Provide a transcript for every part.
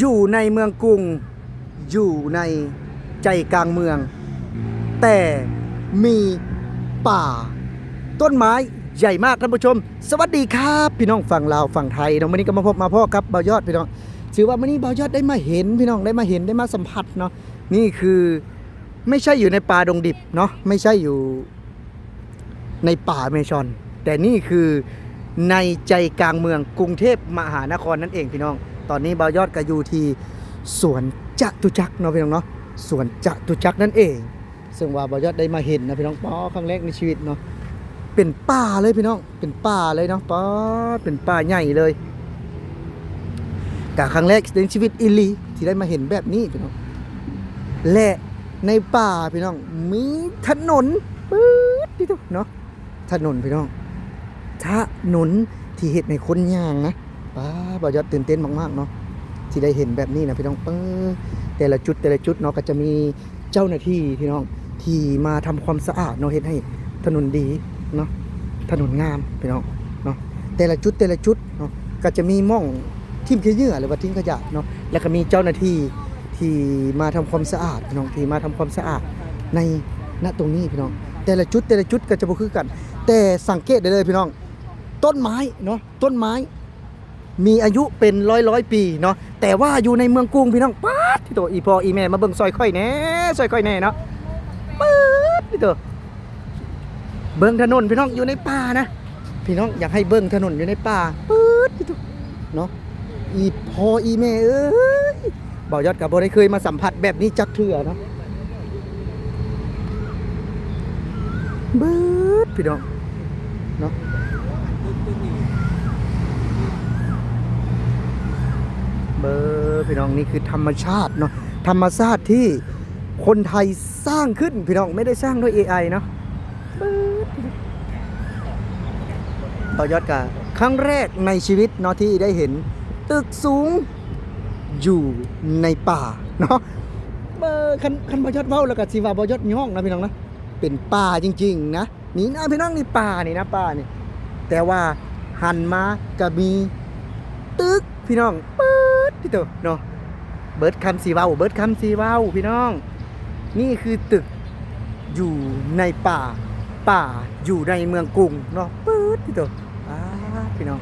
ຢູ່ໃນເມືອງກຸງ ຢູ່ໃນໃຈກາງເມືອງ ແຕ່ມີປ່າ ຕົ້ນໄມ້ໃຫຍ່ມາກທ່ານຜູ້ຊົມ. ສະຫວັດດີຄັບ ພີ່ນ້ອງຝັ່ງລາວຝັ່ງໄທເນາະ, ມື້ນີ້ກໍມາພົບມາພໍ້ກັບບ່າວຍອດ ພີ່ນ້ອງ. ຖືວ່າມື້ນີ້ບ່າວຍອດໄດ້ມາເຫັນ ພີ່ນ້ອງ ໄດ້ມາເຫັນ ໄດ້ມາສຳຜັດເນາະ. ນີ້ຄື ໄມ່ໃຊ່ຢູ່ໃນປ່າດົງດິບເນາະ, ໄມ່ໃຊ່ຢູ່ໃນປ່າເມຊອນ, ແຕ່ນີ້ຄືໃນໃຈກາງເມືອງກຸງເທບມະຫານະຄອນນັ້ນເອງ ພີ່ນ້ອງ. ຕອນນີ້ບ່າວຍອດກໍຢູ່ທີ່ສວນຈະຕຸຈັກເນາະ ພີ່ນ້ອງເນາະ, ສວນຈະຕຸຈັກນັ້ນເອງ. ເຊິ່ງວ່າບ່າວຍອດໄດ້ມາເຫັນນະ ພີ່ນ້ອງ, ປ້າ ຄັ້ງແລກໃນຊີວິດເນາະ, ເປັນປ່າເລີຍ ພີ່ນ້ອງ. ເປັນປ່າເລີຍເນາະ, ປາດ ເປັນປ່າໃຫຍ່ເລີຍ. ກະຄັ້ງແລກໃນຊີວິດອີ່ຫຼີທີ່ໄດ້ມາເຫັນແບບນີ້ ພີ່ນ້ອງ. ແລະ ໃນປ່າ ພີ່ນ້ອງ ມີຖະໜົນ ປຶດ ຕິໂຕເນາະ, ຖະໜົນ ພີ່ນ້ອງ, ຖະໜົນທີ່ເຮັດໃຫ້ຄົນຍ່າງນະ. ປາດ ບ່າວຍອດຕື່ນເຕັ້ນມາກໆເນາະ ທີ່ໄດ້ເຫັນແບບນີ້ນະ ພີ່ນ້ອງ. ເປີ ແຕ່ລະຈຸດ ແຕ່ລະຈຸດເນາະ ກໍຈະມີ ເຈົ້າໜ້າທີ່ ພີ່ນ້ອງ ທີ່ມາທຳຄວາມສະອາດເນາະ, ເຮັດໃຫ້ຖະໜົນດີເນາະ, ຖະໜົນງາມ ພີ່ນ້ອງເນາະ. ແຕ່ລະຈຸດ ແຕ່ລະຈຸດເນາະ ກໍຈະມີໝ່ອງຖິ້ມຂີ້ເຫຍື້ອ ຫຼືວ່າຖິ້ມຂະຫຍະເນາະ, ແລ້ວກໍມີເຈົ້າໜ້າທີ່ທີ່ມາທຳຄວາມສະອາດ ພີ່ນ້ອງ ທີ່ມາທຳຄວາມສະອາດໃນ ນະ ຕົງນີ້ ພີ່ນ້ອງ. ແຕ່ລະຈຸດ ແຕ່ລະຈຸດກໍຈະບໍ່ຄືກັນ, ແຕ່ສັງເກດໄດ້ເລີຍ ພີ່ນ້ອງ, ຕົ້ນໄມ້ເນາະ ຕົ້ນໄມ້ ມີອາຍຸເປັນຮ້ອຍໆປີເນາະ, ແຕ່ວ່າຢູ່ໃນເມືອງກຸງ ພີ່ນ້ອງ. ປາດ ຕິໂຕ ອີ່ພໍ່ອີ່ແມ່ມາເບິ່ງຊ່ອຍຂ້ອຍແດ່ ຊ່ອຍຂ້ອຍແດ່ເນາະ. ປາດ ຕິໂຕ ເບິ່ງຖະໜົນ ພີ່ນ້ອງ, ຢູ່ໃນປ່ານະ ພີ່ນ້ອງ, ຢາກໃຫ້ເບິ່ງຖະໜົນຢູ່ໃນປ່າ. ປາດ ຕິໂຕ ເນາະ, ອີ່ພໍ່ອີ່ແມ່ເອີຍ. ບ່າວຍອດກໍບໍ່ໄດ້ເຄີຍມາສຳຜັດແບບນີ້ຈັກເທື່ອເນາະ. ເບີດ ພີ່ນ້ອງເນາະ, ເບີດ ພີ່ນ້ອງ, ນີ້ຄືທຳມະຊາດເນາະ, ທຳມະຊາດທີ່ຄົນໄທສ້າງຂຶ້ນ ພີ່ນ້ອງ, ໄມ່ໄດ້ສ້າງດ້ວຍເອໄອເນາະ. ບ່າວຍອດກະຄັ້ງແລກໃນຊີວິດເນາະ ທີ່ໄດ້ເຫັນຕຶກສູງຢູ່ໃນປ່າເນາະ. ເອີ ຄັນ ຄັນບ່າວຍອດເວົ້າແລ້ວກະຊິວ່າບ່າວຍອດຍ້ອງນະ ພີ່ນ້ອງນະ, ເປັນປ່າຈິງໆນະ. ນີ້ນະ ພີ່ນ້ອງ, ນີ້ປ່ານີ້ນະ, ປ່ານີ້, ແຕ່ວ່າຫັນມາກະມີຕຶກ ພີ່ນ້ອງ. ປາດ ຕິໂຕເນາະ, ເບິດຄຳຊິເວົ້າ ເບິດຄຳຊິເວົ້າ ພີ່ນ້ອງ. ນີ້ຄືຕຶກຢູ່ໃນປ່າ ປ່າຢູ່ໃນເມືອງກຸງເນາະ. ປາດ ຕິໂຕ ປາດ ພີ່ນ້ອງ,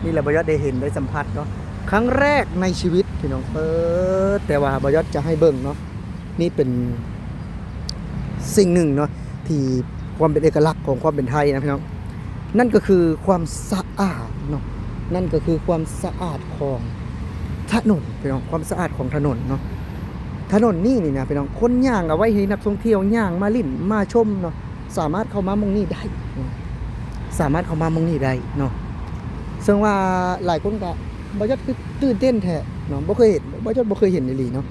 ນີ້ແຫຼະບ່າວຍອດໄດ້ເຫັນໄດ້ສຳຜັດເນາະ ຄັ້ງແລກໃນຊີວິດ ພີ່ນ້ອງ. ເອີ ແຕ່ວ່າບ່າວຍອດຈະໃຫ້ເບິ່ງເນາະ, ນີ້ເປັນສິ່ງໜຶ່ງເນາະ ທີ່ຄວາມເປັນເອກະລັກຂອງຄວາມເປັນໄທນະ ພີ່ນ້ອງ, ນັ້ນກໍຄືຄວາມສະອາດເນາະ, ນັ້ນກໍຄືຄວາມສະອາດຂອງຖະໜົນ ພີ່ນ້ອງ, ຄວາມສະອາດຂອງຖະໜົນເນາະ. ຖະໜົນນີ້ນີ້ນະ ພີ່ນ້ອງ, ຄົນຍ່າງເອົາໄວ້ໃຫ້ນັກທ່ອງທ່ຽວຍ່າງມາຫຼິ້ນມາຊົມເນາະ, ສາມາດເຂົ້າມາໝ່ອງນີ້ໄດ້ເນາະ, ສາມາດເຂົ້າມາໝ່ອງນີ້ໄດ້ເນາະ. ເຊິ່ງວ່າຫຼາຍຄົນກໍ ບ່າວຍອດຄືຕື່ນເຕັ້ນແທ້ເນາະ, ບໍ່ເຄີຍເຫັນ, ບ່າວຍອດບໍ່ເຄີຍເຫັນອີ່ຫຼີເນາະ.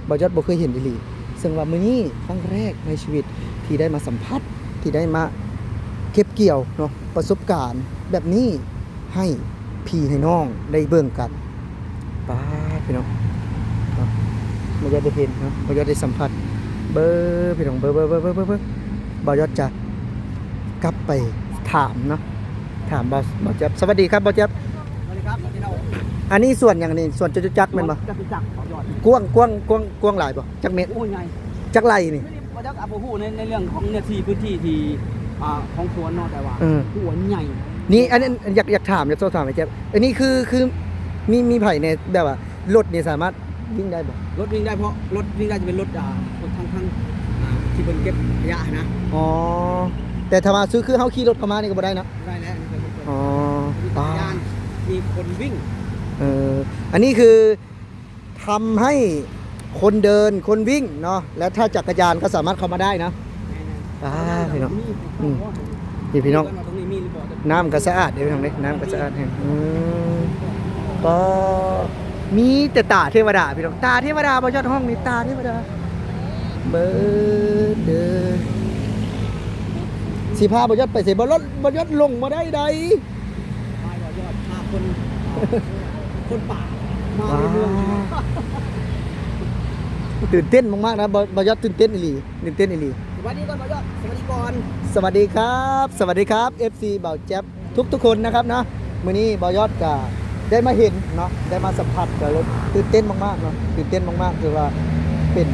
ບ່າວຍອດບໍ່ເຄີຍເຫັນອີ່ຫຼີ, ເຊິ່ງວ່າມື້ນີ້ຄັ້ງແລກໃນຊີວິດທີ່ໄດ້ມາສຳຜັດ, ທີ່ໄດ້ມາເກັບກ່ຽວເນາະ ປະສົບການແບບນີ້ໃຫ້ພີ່ໃຫ້ນ້ອງໄດ້ເບິ່ງກັນ. ປາດ ພີ່ນ້ອງເນາະ, ບ່າວຍອດໄດ້ເຫັນເນາະ, ບ່າວຍອດໄດ້ສຳຜັດ. ເບິ່ງ ພີ່ນ້ອງ, ເບິ່ງ ເບິ່ງ ເບິ່ງ ເບິ່ງ ເບິ່ງ. ບ່າວຍອດຈະກັບໄປຖາມເນາະ, ຖາມບ່າວ ບ່າວແຈັບ. ສະຫວັດດີຄັບ ບ່າວແຈັບ. ສະຫວັດດີຄັບ ສະຫວັດດີ. ອັນນີ້ສວນຫຍັງນີ້? ສວນຈະຕຸຈັກແມ່ນບໍ່? ຈະຕຸຈັກ ບ່າວຍອດ. ກວ້າງ ກວ້າງ ກວ້າງ ກວ້າງຫຼາຍບໍ່? ຈັກເມັດ? ໂອ້ ໃຫຍ່. ຈັກໄຮ່ນີ້? ບໍ່ຈັກ ບໍ່ຮູ້ໃນ ໃນເລື່ອງຂອງເນື້ອທີ່ພື້ນທີ່ທີ່ ອ່າ ຂອງສວນເນາະ, ແຕ່ວ່າ ເອີ ໂຫ ໃຫຍ່. ນີ້ ອັນ ອັນ ອັນ ຢາກ ຢາກຖາມ ຢາກສອບຖາມໃຫ້ແຈັບ, ອັນນີ້ຄື ຄືມີ ມີໃຜແດ່ ແບບວ່າ ລົດນີ້ສາມາດ ວິ່ງໄດ້ບໍ່? ລົດວິ່ງໄດ້ ເພາະລົດວິ່ງໄດ້ຈະເປັນລົດ ອ່າ ລົດທາງ ທາງ ອ່າ ທີ່ເພິ່ນເກັບຂະຫຍະຫັ້ນນະ. ອໍ ແຕ່ຖ້າວ່າຄື ຄືເຮົາຂີ່ລົດເຂົ້າມານີ້ກໍບໍ່ໄດ້ເນາະ? ບໍ່ໄດ້ແລ້ວ. ອໍ ມີຈັກກະຍານ ມີຄົນວິ່ງ. ເອີ ອັນນີ້ຄືທຳໃຫ້ຄົນເດີນ ຄົນວິ່ງເນາະ, ແລະ ຖ້າຈັກກະຍານກໍສາມາດເຂົ້າມາໄດ້ເນາະ. ແມ່ນໆ. ອ່າ ພີ່ນ້ອງ ອືມ ນີ້ພີ່ນ້ອງ ເບິ່ງວ່າຕົງນີ້ມີຫຼືບໍ່. ນ້ຳກໍສະອາດເດ້ ພີ່ນ້ອງເດ້, ນ້ຳກໍສະອາດແຮງ. ອືມ ກໍມີແຕ່ຕາເທວະດາ ພີ່ນ້ອງ, ຕາເທວະດາ. ບ່າວຍອດຮ້ອງນີ້ ຕາເທວະດາ. ເບິ່ງເດີ ຊິພາບ່າວຍອດໄປໃສ? ບ່າວຍອດ ບ່າວຍອດລົງບໍ່ໄດ້ໃດ. ພາບ່າວຍອດ ພາຄົນ ຄົນປ່າມາໃນເມືອງ. ຕື່ນເຕັ້ນມາກໆນະ ບ່າວ ບ່າວຍອດຕື່ນເຕັ້ນອີ່ຫຼີ. ຕື່ນເຕັ້ນອີ່ຫຼີ. ສະຫວັດດີກ່ອນ ບ່າວຍອດ, ສະຫວັດດີກ່ອນ. ສະຫວັດດີຄັບ ສະຫວັດດີຄັບ ເອັຟຊີ ບ່າວແຈັບ ທຸກໆຄົນນະຄັບເນາະ. ມື້ນີ້ບ່າວຍອດກະ ໄດ້ມາເຫັນເນາະ ໄດ້ມາສຳຜັດ ກໍເລີຍຕື່ນເຕັ້ນມາກໆເນາະ ຕື່ນເຕັ້ນມາກໆ ຖືວ່າເປັນ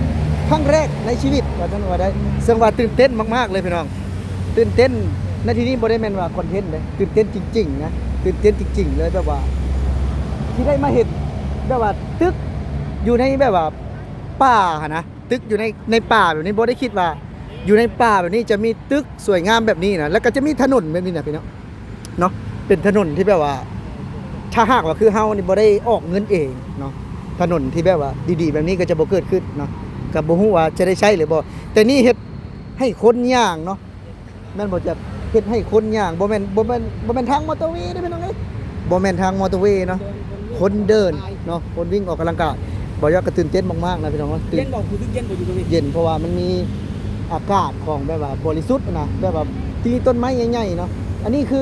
ຄັ້ງແລກໃນຊີວິດ ວ່າຊັ້ນວ່າໄດ້ ເຊິ່ງວ່າຕື່ນເຕັ້ນມາກໆເລີຍພີ່ນ້ອງ ຕື່ນເຕັ້ນໃນທີ່ນີ້ບໍ່ໄດ້ແມ່ນວ່າຄອນເທັນເດ້ ຕື່ນເຕັ້ນຈິງໆນະ ຕື່ນເຕັ້ນຈິງໆເລີຍ ແບບວ່າທີ່ໄດ້ມາເຫັນ ແບບວ່າຕຶກຢູ່ໃນແບບວ່າປ່າຫັ້ນນະ ຕຶກຢູ່ໃນ ໃນປ່າແບບນີ້ ບໍ່ໄດ້ຄິດວ່າຢູ່ໃນປ່າແບບນີ້ຈະມີຕຶກສວຍງາມແບບນີ້ນະ ແລ້ວກໍຈະມີຖະໜົນແບບນີ້ນະພີ່ນ້ອງ ເນາະ ເປັນຖະໜົນທີ່ແບບວ່າ ຖ້າຫາກວ່າຄືເຮົານີ້ບໍ່ໄດ້ອອກເງິນເອງເນາະ ຖະໜົນທີ່ແບບວ່າດີໆແບບນີ້ກໍຈະບໍ່ເກີດຂຶ້ນເນາະ ກໍບໍ່ຮູ້ວ່າຈະໄດ້ໃຊ້ຫຼືບໍ່ ແຕ່ນີ້ເຮັດໃຫ້ຄົນຍ່າງເນາະ ແມ່ນບໍ່ ຈະເຮັດໃຫ້ຄົນຍ່າງ ບໍ່ແມ່ນ ບໍ່ແມ່ນ ບໍ່ແມ່ນທາງມໍເຕີເວເດ້ພີ່ນ້ອງເອີຍ ບໍ່ແມ່ນທາງມໍເຕີເວເນາະ ຄົນເດີນເນາະ ຄົນວິ່ງອອກກຳລັງກາຍ ບ່າວຍອດກໍຕື່ນເຕັ້ນມາກໆນະພີ່ນ້ອງເນາະ ຕື່ນ ເຢັນບໍ່? ຮູ້ສຶກເຢັນບໍ່ຢູ່ຕົງນີ້? ເຢັນ ເພາະວ່າມັນມີອາກາດຂອງແບບວ່າບໍລິສຸດນະ ແບບວ່າທີ່ມີຕົ້ນໄມ້ໃຫຍ່ໆເນາະ ອັນນີ້ຄື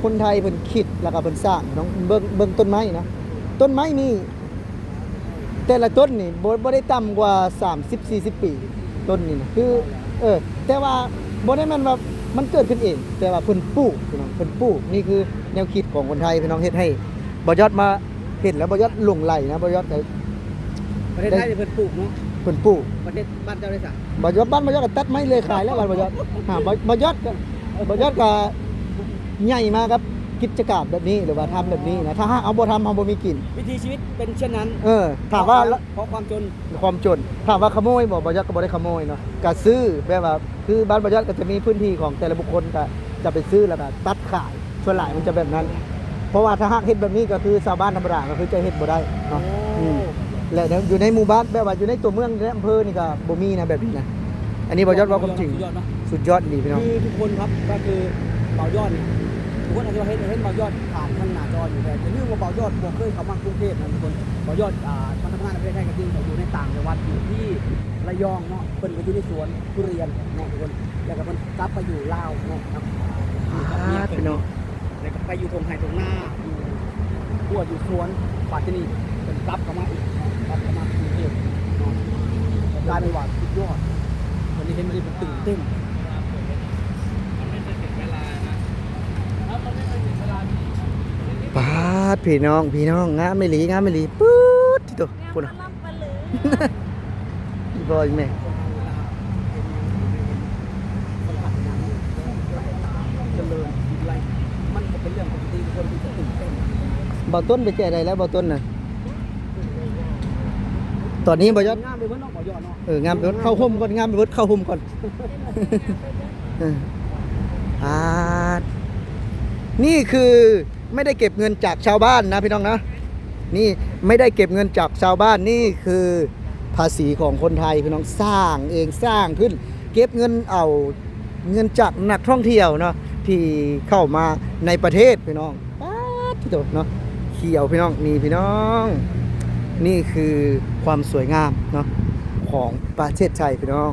ຄົນໄທເພິ່ນຄິດ ແລ້ວກໍເພິ່ນສ້າງເນາະ ເບິ່ງ ເບິ່ງຕົ້ນໄມ້ເນາະ ຕົ້ນໄມ້ນີ້ ແຕ່ລະຕົ້ນນີ້ບໍ່ ບໍ່ໄດ້ຕ່ຳກວ່າສາມສິບສີ່ສິບປີ ຕົ້ນນີ້ນະ ຄື ເອີ ແຕ່ວ່າບໍ່ໄດ້ແມ່ນວ່າມັນເກີດຂຶ້ນເອງ ແຕ່ວ່າເພິ່ນປູກພີ່ນ້ອງ ເພິ່ນປູກ ນີ້ຄືແນວຄິດຂອງຄົນໄທພີ່ນ້ອງ ເຮັດໃຫ້ບ່າວຍອດມາເຫັນແລ້ວ ບ່າວຍອດຫຼົງໄຫຼນະ ບ່າວຍອດກໍ ປະເທດໄທນີ້ເພິ່ນປູກເນາະ ເພິ່ນປູກ ປະເທດບ້ານເຈົ້າເດ້ຊະ? ບ່າວຍອດ ບ້ານບ່າວຍອດກໍຕັດໄມ້ເລີຍຂາຍແລ້ວ ບ້ານບ່າວຍອດ ຫາ ບ່າວ ບ່າວຍອດກໍ ບ່າວຍອດກໍໃຫຍ່ມາກັບກິດຈະການແບບນີ້ ຫຼືວ່າທຳແບບນີ້ນະ ຖ້າຫາກເຮົາບໍ່ທຳ ເຮົາບໍ່ມີກິນ ວິຖີຊີວິດເປັນເຊັ່ນນັ້ນ ເອີ ຖາມວ່າ ເພາະຄວາມ ເພາະຄວາມຈົນ ຄວາມຈົນ ຖາມວ່າຂະໂມຍບໍ່? ບ່າວຍອດກໍບໍ່ໄດ້ຂະໂມຍເນາະ ກະຊື້ ແບບວ່າ ຄືບ້ານບ່າວຍອດກໍຈະມີພື້ນທີ່ຂອງແຕ່ລະບຸກຄົນ ກະຈະໄປຊື້ ແລ້ວກະຕັດຂາຍ ສ່ວນຫຼາຍມັນຈະແບບນັ້ນ ເພາະວ່າຖ້າຫາກເຮັດແບບນີ້ ກໍຄືຊາວບ້ານທຳມະດາ ກໍຄືຈະເຮັດບໍ່ໄດ້ເນາະ ໂອ້ ອືມ ແລະ ໃນ ຢູ່ໃນໝູ່ບ້ານ ແບບວ່າຢູ່ໃນຕົວເມືອງ ໃນອຳເພີນີ້ກໍບໍ່ມີນະ ແບບນີ້ນະ ອັນນີ້ບ່າວຍອດເວົ້າຄວາມຈິງ ສຸດຍອດເນາະ ສຸດຍອດອີ່ຫຼີພີ່ນ້ອງ ຄືທຸກຄົນຄັບ ກໍຄືບ່າວຍອດນີ້ ທຸກຄົນອາດຈະວ່າເຫັນ ເຫັນບ່າວຍອດຜ່ານທາງໜ້າຈໍຢູ່ ແຕ່ຢ່າລືມວ່າບ່າວຍອດບໍ່ເຄີຍເຂົ້າມາກຸງເທບນະທຸກຄົນ ບ່າວຍອດ ອ່າ ມາທຳງານໃນປະເທດໄທກໍຈິງ ແຕ່ຢູ່ໃນຕ່າງຈັງຫວັດ ຢູ່ທີ່ລະຍອງເນາະ ເພິ່ນກໍຢູ່ໃນສວນທຸລຽນເນາະທຸກຄົນ ແລ້ວກໍເພິ່ນກັບໄປຢູ່ລາວເນາະ ກັບ ກັບເມຍເພິ່ນເນາະ ແລ້ວກໍໄປຢູ່ທົ່ງໄຮ່ທົ່ງນາ ຢູ່ຮົ້ວຢູ່ສວນ ບາດທີນີ້ເພິ່ນກັບເຂົ້າມາອີກເນາະ ກັບເຂົ້າມາກຸງເທບເນາະ ກາຍເປັນວ່າສຸດຍອດ ວັນນີ້ເຫັນ ວັນນີ້ເພິ່ນຕື່ນເຕັ້ນ ປາດ ພີ່ນ້ອງ ພີ່ນ້ອງ ງາມອີ່ຫຼີ ງາມອີ່ຫຼີ ປຶດ ໂທ້ ພຸ້ນນະ ອີ່ພໍ່ອີ່ແມ່ ມັນກໍເປັນເລື່ອງປົກກະຕິ ຄົນທີ່ຈະຕື່ນເຕັ້ນ ບ່າວຕົ້ນໄປແຈໃດແລ້ວ ບ່າວຕົ້ນນະ ຕອນນີ້ບ່າວຍອດ ງາມໄປເບິດເນາະ ບ່າວຍອດເນາະ ເອີ ງາມໄປເບິດ ເຂົ້າຮົ່ມກ່ອນ ງາມໄປເບິດ ເຂົ້າຮົ່ມກ່ອນ ເອີ ອາ ນີ້ຄື ໄມ່ໄດ້ເກັບເງິນຈາກຊາວບ້ານນະພີ່ນ້ອງນະ ນີ້ໄມ່ໄດ້ເກັບເງິນຈາກຊາວບ້ານ ນີ້ຄືພາສີຂອງຄົນໄທພີ່ນ້ອງ ສ້າງເອງ ສ້າງຂຶ້ນ ເກັບເງິນເອົາເງິນຈາກນັກທ່ອງທ່ຽວເນາະ ທີ່ເຂົ້າມາໃນປະເທດພີ່ນ້ອງ ປາດໂທ້ເນາະ ຂຽວພີ່ນ້ອງ ນີ້ພີ່ນ້ອງ ນີ້ຄືຄວາມສວຍງາມເນາະ ຂອງປະເທດໄທພີ່ນ້ອງ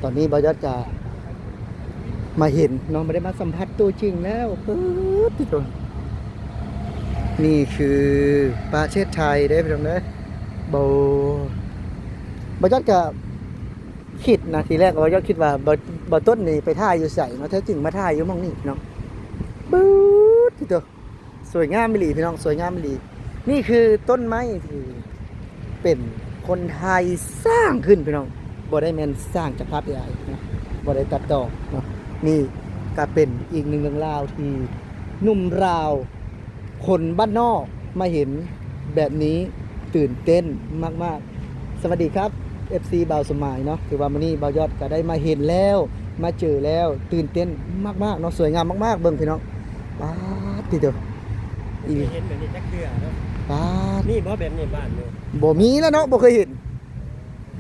ຕອນນີ້ບ່າວຍອດກະ ມາເຫັນເນາະ ບໍ່ໄດ້ມາສຳຜັດຕົວຈິງແລ້ວ ປຶດ ນີ້ຄືປະເທດໄທເດ້ພີ່ນ້ອງເດີ ບໍ່ ບ່າວຍອດກະຄິດນະ ທີແລກບ່າວຍອດຄິດວ່າ ບ່າວ ບ່າວຕົ້ນນີ້ໄປຖ່າຍຢູ່ໃສເນາະ ແທ້ຈິງມາຖ່າຍຢູ່ໝ່ອງນີ້ເນາະ ປຶດ ໂທ້ ສວຍງາມອີ່ຫຼີພີ່ນ້ອງ ສວຍງາມອີ່ຫຼີ ນີ້ຄືຕົ້ນໄມ້ທີ່ເປັນຄົນໄທສ້າງຂຶ້ນພີ່ນ້ອງ ບໍ່ໄດ້ແມ່ນສ້າງຈາກພາບເອໄອນະ ບໍ່ໄດ້ຕັດຕໍ່ເນາະ ນີ້ກໍເປັນອີກໜຶ່ງເລື່ອງລາວທີ່ໜຸ່ມລາວຄົນບ້ານນອກມາເຫັນແບບນີ້ຕື່ນເຕັ້ນມາກໆ ສະຫວັດດີຄັບ ເອັຟຊີ ບ່າວສົມໝາຍເນາະ ຖືວ່າມື້ນີ້ບ່າວຍອດກໍໄດ້ມາເຫັນແລ້ວ ມາເຈີແລ້ວ ຕື່ນເຕັ້ນມາກໆເນາະ ສວຍງາມມາກໆ ເບິ່ງພີ່ນ້ອງ ປາດ ຕິໂຕ ອີ່ ເຫັນແບບນີ້ຈັກເທື່ອເນາະ ປາດ ມີບໍ່ແບບນີ້ບ້ານນີ້? ບໍ່ມີແລ້ວເນາະ ບໍ່ເຄີຍເຫັນ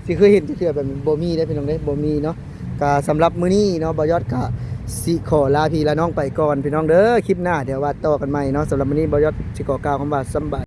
ຊິເຄີຍເຫັນຈັກເທື່ອແບບນີ້ ບໍ່ມີເດ້ພີ່ນ້ອງເດ້ ບໍ່ມີເນາະ ກະສຳລັບມື້ນີ້ເນາະ ບ່າວຍອດກະຊິຂໍລາພີ່ລານ້ອງໄປກ່ອນພີ່ນ້ອງເດີ ຄລິບໜ້າດຽວວ່າຕໍ່ກັນໃໝ່ເນາະ ສຳລັບມື້ນີ້ບ່າວຍອດຊິຂໍກ່າວຄຳວ່າສຳບາຍ